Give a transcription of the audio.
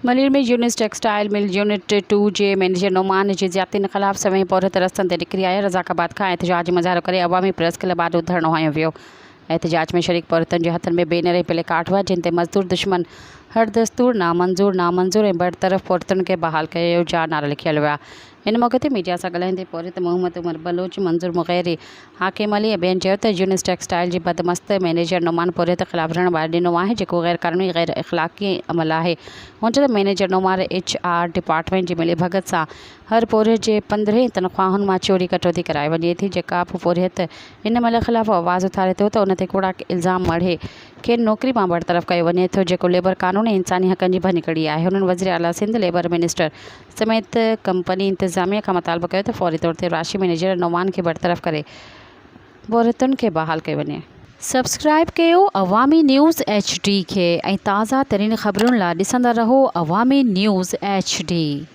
Malir ۾ Younis textile mill unit two جي manager نعمان جي زيادتين خلاف سوين پورهيت رستن تي نڪري آيا، رزاق آباد کان احتجاجي مظاهرو ڪري عوامي پريس ڪلب آڏو ڌرڻو هنيو ويو. احتجاج ۾ شريڪ پورهيتن جي هٿن ۾ بينر ۽ پلي ڪارڊ هئا، جن تي مزدور دشمن هر دستور نامنظور نامنظور ۽ برطرف پورهيتن کي بحال ڪيو جا نعرا لکيل هيا. ان موقعي تي ميڊيا سان ڳالهائيندي پورهيت محمد عمر بلوچ، منظور مغيري، حاڪم علي ۽ ٻين چيو ته يونس ٽيڪسٽائيل جي بدمست مئنيجر نعمان پورهيت خلاف رڻ ٻاري ڏنو آهي جيڪو غير قانوني غير اخلاقي عمل آهي. هن چيو ته manager Noman H R department جي ملي ڀڳت سان هر پورهيت جي پندرهين تنخواهن مان چوري ڪٽوتي ڪرائي وڃي ٿي جيڪا به پورهيت ان عمل خلاف آواز اٿاري ٿو ته ان تي ڪوڙا الزام مڙهي کين نوڪري مان برطرف ڪيو وڃي ٿو جيڪو ليبر قانون ۽ انساني حقن جي ڀڃڪڙي آهي. هنن وزيراعليٰ سنڌ، ليبر منسٽر سميت ڪمپني انتظاميا کان مطالبو ڪيو ته فوري طور تي راشي مئنيجر نعمان کي برطرف ڪري پورهيتن کي بحال ڪيو وڃي. سبسڪرائيب ڪيو عوامي نيوز ايڇ ڊي کي ۽ تازه ترين خبرن لا ڏسندا رهو عوامي نيوز ايڇ ڊي.